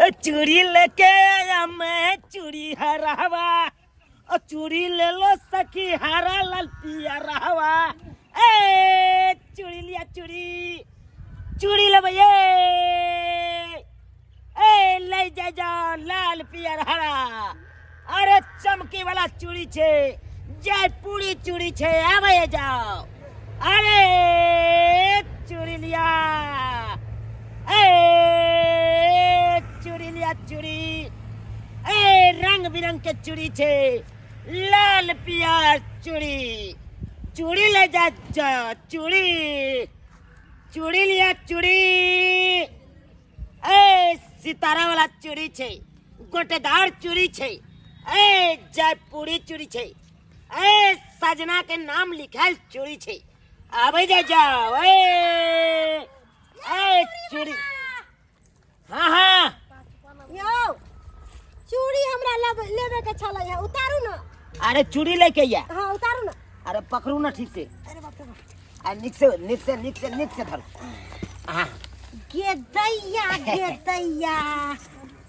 ए चूड़ी लेके आया मैं चूड़ी हरावा, ओ चूड़ी ले लो सखी हरा लाल पिया रहवा। ए चूड़ी लिया चूड़ी, चूड़ी ले भैया, ए ले जा जा लाल पियर हरा। अरे चमकी वाला चूड़ी छे, जयपुरी चूड़ी छे, आवे जाओ। अरे चूड़ी लिया, ए चूड़ी लिया चूड़ी, ए रंग बिरंग के चूड़ी छे, लाल पियर चूड़ी, चूड़ी ले जा, जा चूड़ी, चूड़ी लिया चूड़ी। ए सितारा वाला चूड़ी छे, गोटेदार चूड़ी छे, ए जयपुरी चूड़ी छे, ए सजना के नाम लिखल चूड़ी छे, आबे जा जाओ। ए ए चूड़ी, हाँ हाँ यौ चूड़ी हमरा लेबे के छलै है, उतारू ना। अरे चूड़ी लेके या। हाँ उतारू ना। अरे पकड़ू ना ठीक से। अरे बाप रे बाप। आ निक से, निक से, निक से, निक से धरो। हाँ। गे दैया, गे दैया,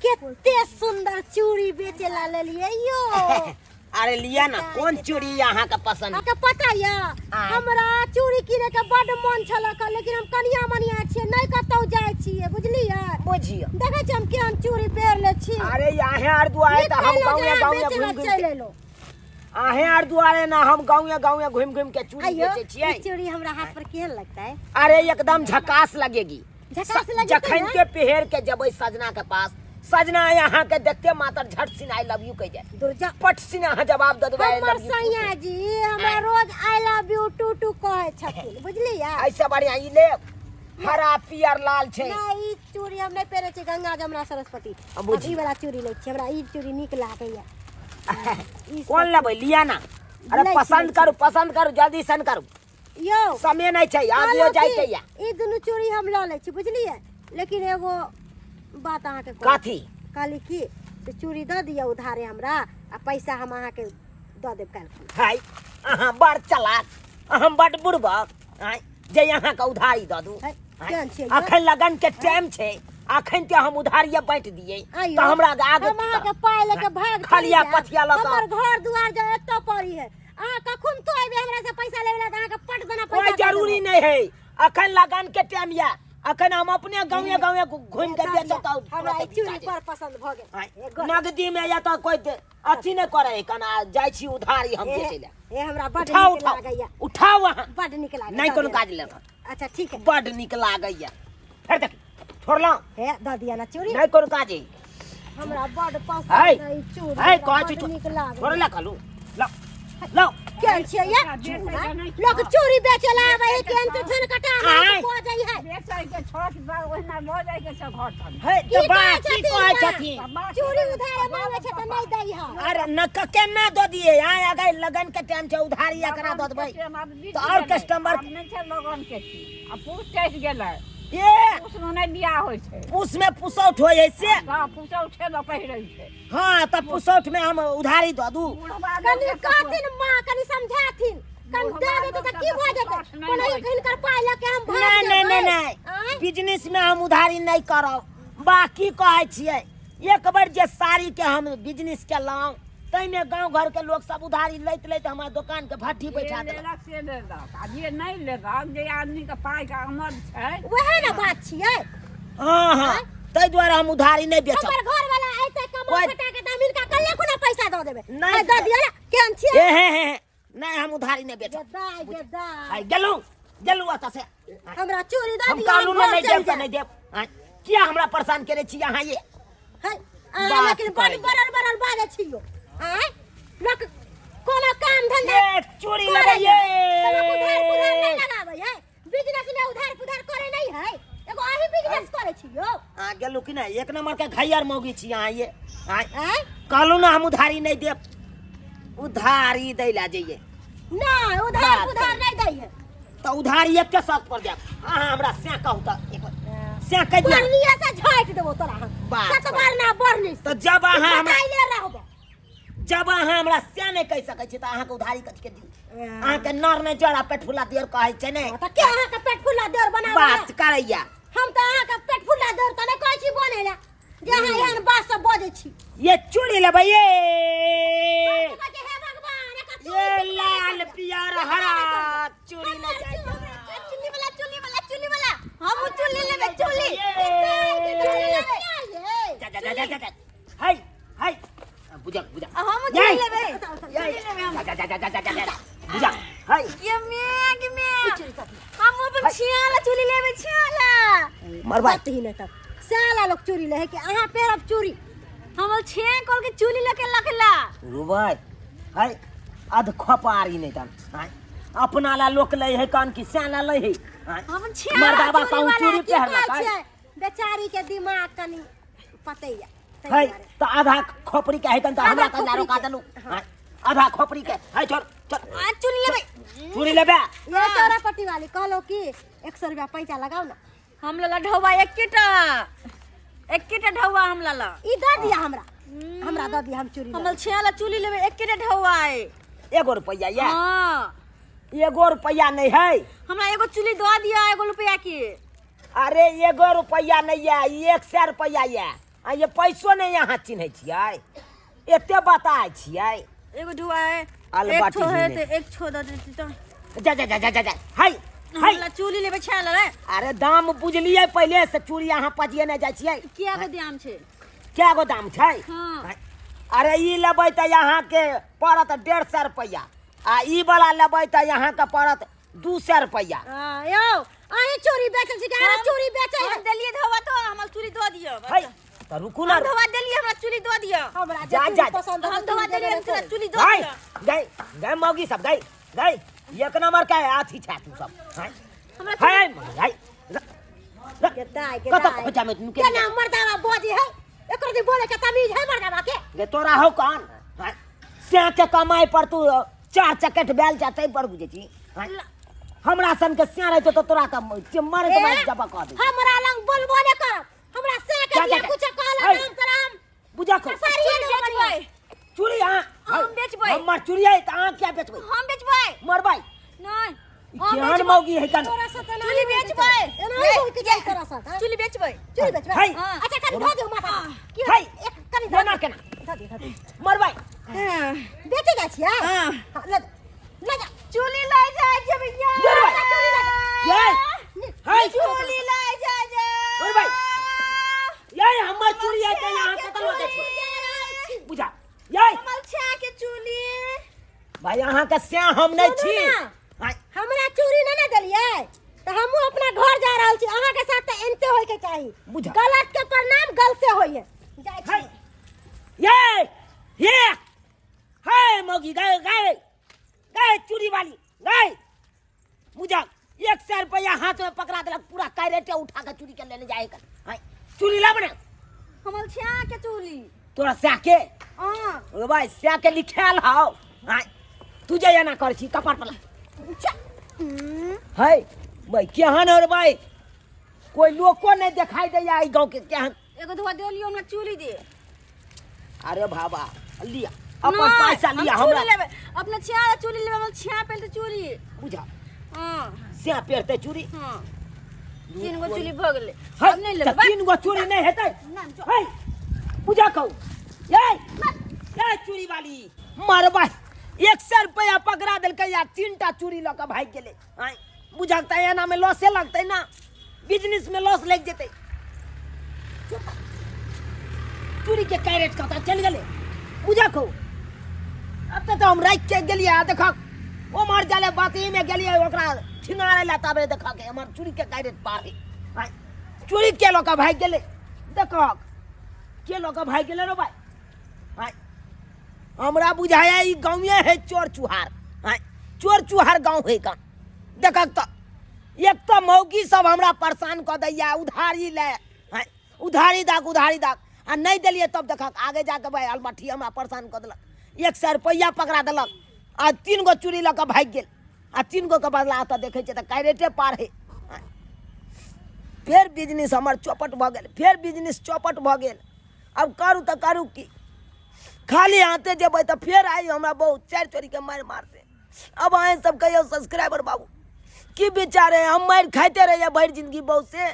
केते सुंदर चूड़ी बेचे ला लेलिए यो। अरे लिया ना, कौन चूड़ी यहाँ का पसंद? अहाँके पता या आँय। हमरा चूड़ी किने के बड मन छल, लेकिन हम कनिया मनिया छियै, नहि कतौ जाइ छियै, बुझलियै? बुझियो। देखै छियै हम केहन चूड़ी पहिर लै छी। अरे यहाँ आर दुआरे तऽ हम निकलि गाँवे जाय, गाँवे बेचै घुमि ला घुमि चलि के एलहुँ। अहें आर दुआरे ना हम गाँवे गाँवे घुमि घुमि के चूड़ी आइयो, बेचै छियै। ई चूड़ी हमरा हाथ पर केहन लगतै? अरे एकदम झकास लगेगी। झकास लगेतै जखन ना? के पहिर के जबै सजना के पास, सजना यहाँ के देखते मात्र झट सिन I love you कह जाए। दुर्जा। पट सिन अहाँ जवाब दऽ देबै, आई हमर लव you. सैया जी हमरा आँय। रोज I love you to to कहै छथिन, बुझलियै? ऐसे बढ़िया ई लेब, हरा पियर लाल छै। नहि, ई चूड़ी हम नहि पहिरै छी, गंगा जमुना सरस्वती। अब बुझी। हम ई वाला चूड़ी लै छी, हमरा ई चूड़ी नीक लागैया। ई कोन लेबै लिया ना। अरे लै छी, पसंद लै छी। करू, पसंद करू, जल्दी सन करू, यौ समय नहि छै, आबियो कहलहुँ जाइ कि के या। ई दुनू चूड़ी हम लऽ लै छी, बुझलियै? लेकिन एगो बात अहाँके कहब। कथी? कहली कि से चूड़ी दऽ दिअ उधारे हमरा, आ पैसा हम अहाँके दऽ देब काल्हि खुना। हाय, अहाँ बड़ चलाक, अहाँ बड़ बुड़बक, आँय, जे अहाँके उधारी दऽ दू। है, आँय, केहन छियै यौ? अखन लगन के टाइम छै, अखन ते हम उधारिये बाँटि दियै आइयो, तऽ हमरा आगे हम अहाँके पाइ लऽ के भाग खलिया चलि जायब। पथिया लऽ कऽ। हमर घर दुआर जे एतऽ पड़ी है, अहाँ कखन तो अयबै हमरा से पैसा लेबै ला, तऽ अहाँके पट देना पैसा कोई दऽ जरूरी देबै। नहीं है, अखन लगन के टाइम या, अखन हम अपने गाँवे गाँवे घूमि के दऽ बेचब दिअ, तऽ हमरा ई तुरंत चूड़ी बिका बड़ पसंद भऽ गेल। जायत। ए, गोर। नगदी में या तऽ कोई अथी नहीं करे, कना जाइ छी उधारी हम ए, बेचै लए। ए हमरा बड उठाउ, नीक उठाउ। लागैया। उठाउ अहाँ। बड नीक लागैया। नहि दऽ कोनो दिअ। काज लेब। अच्छा ठीक है। बड नीक लागैया। फेर देख, छोड़लहुँ। हे दऽ दिअ ना चूड़ी। नहि कोनो काज है। हमरा बड पसंद है, है चूड़ी। है, हमरा कहै छी बड नीक लागैया। छोड़ै लए कहलहुँ। लाउ, लाउ। केहन छियै ये? लोक चूड़ी बेचे ला आबै है, केहन तो झनकटा आँय। भऽ जाइ है। बेचै के छठ पर ओहिना लऽ जाइ के छै घर तक। हे, की तऽ बा, कहै की छथिन कहै बा? छथिन? चूड़ी उधारे मांगे छै तऽ नहि दै है। अरे न केना दऽ दियै? आय अगर लगन के टाइम छै, उधारी एकरा दऽ देबै तऽ और कस्टमर आब नहि छै लगन के चीज, आ पूस चढ़ि गेलै। ए पूस मे नहि बियाह होइ छै। पूस में पुसौठ होइ है से। हँ, पुसौठे लऽ पहिरै छै। हाँ, तऽ पुसौठ में हम उधारी दऽ दू। बुढ़बा कनि लोक के कहथिन माँ, कनि समझाथिन, कनि दऽ देतै तऽ की भऽ जेतै? पुसौठ नहि कोनो होइ छै। हिनकर पाइ लऽ के हम भाग नहि नहि नहि जेबै? नहि आँय? बिजनेस में हम उधारी नहि करब। बाकी कहै छियै, एक बेर जे साड़ी के हम बिजनेस केलहुँ ताहिमे गाँव घर के लोक सब उधारी लैत लैत हमरा दोकान के भट्ठी जे बैठा देलक। लेलक से लेलक, आ जे नहि लेलक, जे आदमी के पाइ के आमद छै, वएह ने बात छियै। हाँ हाँ, ताहि दुआरे हम उधारी नहि बेचब। हमर घर वाला ऐतै कमा कोइ- खटा के तऽ हम हिनका कल्ले खुना पैसा दऽ देबै। नहि। आइ दऽ दिअ ने, केहन छियै? ए हे हे हे, नहि हम उधारी नहि बेचब। गेदाइ, गेदाइ। आइ गेलहुँ, गेलहुँ एतऽ से। हमरा चूड़ी दऽ हम दिअ, कहलहुँ हम ने घर नहि चलि देब तऽ जायब। नहि देब। आँय, किया हमरा परेशान केने छी अहाँ ये? है, अहाँ बात लेकिन बड करैया। बड़र बड़र बाजै छी यौ। आँय, लोक कोनो काम धंधा ये चूड़ी करै लगैये। है, तऽ लोक उधार पुधार नहि लगाबै है। बिजनेस में उधार पुधार करे नहीं है, एगो अही बिजनेस करे छी यौ। अहाँ गेलहुँ कि नहि? एक नंबर के घैयर मौगी छी अहाँ ये। आँय, आँय? कहलहुँ ने हम उधारी नहि देब, उधारी दै लए जइए। नहि, उधार बात पुधार करै। नहि दै है। तऽ उधारी एके शर्त पर देब, अहाँ हमरा सैं कहू तऽ एक बेर सैं कहि दिअ। बढ़निया से झाँटि देबो तोरा हम। बात सत करै। बार ना बढ़नी। तऽ जब अहाँ हमरा बताइले रहबो। जब अहाँ हमरा सैं नहि कहि सकै छी तऽ अहाँके उधारी कथी के दी? अहाँके नर नहि जड़ आ पेट फुला दियर कहै छै ने। तऽ के अहाँके पेट फुला देर बनाबै? बात करैया। हम तऽ अहाँके पेट फुला देर तऽ नहि कहै छी बनै लए जे अहाँ छी। ये चूड़ी लेबै ये। कहै छै, हे भगवान, एकर चूड़ी ये बिकबे नहि लाल करैए। पियर हरा चूड़ी ले जाइ। चुल्ली वाला, चुल्ली वाला, चुल्ली वाला, हम चुल्ली लेबै, चुल्ली। जा जा जा जा जा जा। हाय हाय, बुझा बुझा। हम ये। चुल्ली लेबै। ये। जा जा जा जा जा जा जा, बुझा। हाय। ये मेघ में हम अपन छियाला चुल्ली लेबै, छियाला। मरबा ही नहीं तब साला लोग चूड़ी ले है कि अहाँ पेरब चूड़ी। हम छिया कल के चुल्ली लेके लखला। रुबै हाय, अध खपारी नहीं तन। हाय, अपना ला लोक लै है कान की स्याला लै है। हाय। हम छिया मर्दाबा कहूँ चूड़ी की पहरलक। कहै छियै, बेचारी के दिमाग कनी पतैया ताहि है दुआरे। तऽ आधा खोपड़ी के है तन तऽ हमरा आधा कल्ला खोपड़ी रोका के। देलू। हाँ, आधा खोपड़ी के है। छोड़ छोड़। आ चुल्ली लेबै। चूड़ी लेबे। ये तोरा पट्टी वाली कहलो कि 100 रुपया पैसा लगाओ ना। हम लला ढौवा एकेटा, एकेटा ढौवा हम लला। ई दऽ दिया हमरा, हमरा दऽ दिया, हम चूड़ी हम लेबै। छियाला चुल्ली लेबै, एकेटा ढौवा है। एगो रुपैआ ये? हाँ। एगो रुपैआ नहीं है। हमरा एगो चुल्ली दऽ दिया एगो रुपया के। अरे एगो रुपैआ नहीं है, ई 100 रुपैआ ये। आ ये पैसो नहीं अहाँ चिन्है छियै, एते बताय छियै। एगो ढुआ है। अलबाटी एक छो है। ही। तो एक छो दऽ देती तो। जा जा जा जा जा जा, हाय हाय। हमरा चूड़ी लेबै छियाला रे। अरे दाम बुझलियै पहिले से, चूड़ी अहाँ पजिए नहि जाइ छियै। किया को दाम छै? क्या गो दाम छै? हाँ। अरे ई लेबै तऽ अहाँके पड़त 150 रुपैआ आ ई वाला लेबै तऽ अहाँके पड़त 200 रुपैआ। हाँ, यौ अहीं चूड़ी बेचै छी कि आरो चूड़ी बेचै हम है? देलियै धोवा तो हमरा चूड़ी दऽ दिअ। है तऽ रुकू ना। हम धोवा देलियै, हमरा चूड़ी दऽ दिअ। हमरा जे जा, चूड़ी जा। पसंद हम होतै, धोवा चूड़ी देलियै, देबै। हमरा चूड़ी दऽ गई दिअ। गई गई मौगी सब, गई गई, एक नंबर के अथी छै तू सब। हैं? हमरा है है। के दाय के कतऽ दाय। खोजा में नुके? केना मर्दावा बजे है, एकरो जे बोले के तमीज है मर्दावा के? गे तोरा हौ कान? हैं? स्या के कमाई पर तू चार चकेट बैल जाते पर बुझे छी। हैं? हमरा सन के स्या रहते तो तोरा के मरे के मार जबा कह दे। हमरा लंग बोलबो ने करब, हमरा से के जा, जा, बिया जा। कुछ कहला है। नाम कराम। बुझा को सारी चूड़ी बेचबै। चूड़ी अहाँ हम बेचबै। हमर चूड़ी है तऽ अहाँ किया बेचबै? हम बेचबै। मरबै। नहीं। ई हम केहन बेचबै। मौगी है कन? तोरा से त चूड़ी बेचबै। एना ही बोल के जाय तोरा से, हाँ? चूड़ी बेचबै। चूड़ी बेचबै। है। अच्छा कनी धऽ दियौ माथा पर। की है। एक कनी धऽ केना दियौ। केना धऽ दियौ, धऽ दियौ। मरबै। बेचे जाइ छियै? हाँ। हाँ, ले जा, ले जा। चूड़ी लै जाइ छै भैया। मरबै। ये है। चूड़ी लै जाइ छै। मरबै। ये हमर चूड़ी है तऽ अहाँ कतऽ लऽ जाइ छियै? बुझा ये। हमर छा के चूड़ी। भाई अहाँ के स्या हम नहीं सुनू छी। ना। आँय, हमरा चूड़ी नहि ने देलियै तऽ हमहूँ अपना घर जा रहल छी। अहाँके साथ तऽ एनते होय के चाही। बुझा। गलत के परिणाम गलते होइए। जाइ है छी। ये ये है मौगी, गए गए गए चूड़ी वाली गए। बुझा, 100 रुपया हाथ में पकड़ा देलक, पूरा कैरेटे उठा के चूड़ी के लेने जाएगा। आँय, चूड़ी लाब ने। हमर छा के चूड़ी। तोरा स्या के? हां। ओ भाई स्या के लिखायल हाउ। आँय, तू जे एना कर छी कपार पर है भाई केहन और भाई कोई लोको नहीं दिखाई दैया ई गांव के केहन। एगो धोआ देलियो, हमरा चूड़ी दे। अरे बाबा लिया अपन नहीं, पैसा हम लिया चूड़ी हमरा। लेबै, अपना छिया चूड़ी लेबै, हमर छिया पेल चूड़ी। बुझा। हां। स्या पेरते चूड़ी। हां, तीन गो चूड़ी भऽ गेलै। है, अब नहीं तऽ लेबै। तीन गो चूड़ी नहीं हेतै। ना, जो। है पूजा कहू ये ये चूड़ी वाली मरबा, 100 रुपया पकड़ा देलकै आ तीन टा चूड़ी लऽ कऽ भागि गेलै। आँय बुझक तऽ एना में लॉसे लगतै ना, बिजनेस में लॉस लागि जेतै। चूड़ी के कैरेट कतऽ चलि गेलै? बुझक हौ, एतऽ तऽ हम राखि के गेलियै आ देखक ओम्हर जाले बाती में गेलियै ओकरा छिनारै लए, तबे देखक हमर चूड़ी के कैरेट पार है। आँय, चूड़ी के लऽ कऽ भागि गेलै? देखक के लऽ कऽ भागि गेलै रो भाइ। आँय, हमरा बुझाया ई गाँवे है चोर चुहार। आँय, चोर चुहार गाँव है गाँव। देखक तऽ एक तऽ मौगी सब हमरा परेशान कऽ दैया उधारी ले। आँय, उधारी दाक उधारी दाक आ नहि देलियै तब देखक आगे जाके भाई अलमठी हमरा परेशान कऽ देलक। 100 रुपैआ पकड़ा देलक आ तीन गो चूड़ी लऽ कऽ भागि गेल आ तीन गो के बदला एतऽ देखै छियै तऽ कैरेटे पार है। आँय, फेर बिजनेस हमर चौपट भऽ गेल, फेर बिजनेस चौपट भऽ गेल। आब करू तऽ करू की? खाली हाथे जेबै तऽ फेर आइ हमरा बहुत चारि चोरीके मारि मारतै। अब अहाँ सब कहियौ सब्सक्राइबर बाबू, की विचार है? हम मारि खाइते रहिए भरि जिंदगी बहुत से।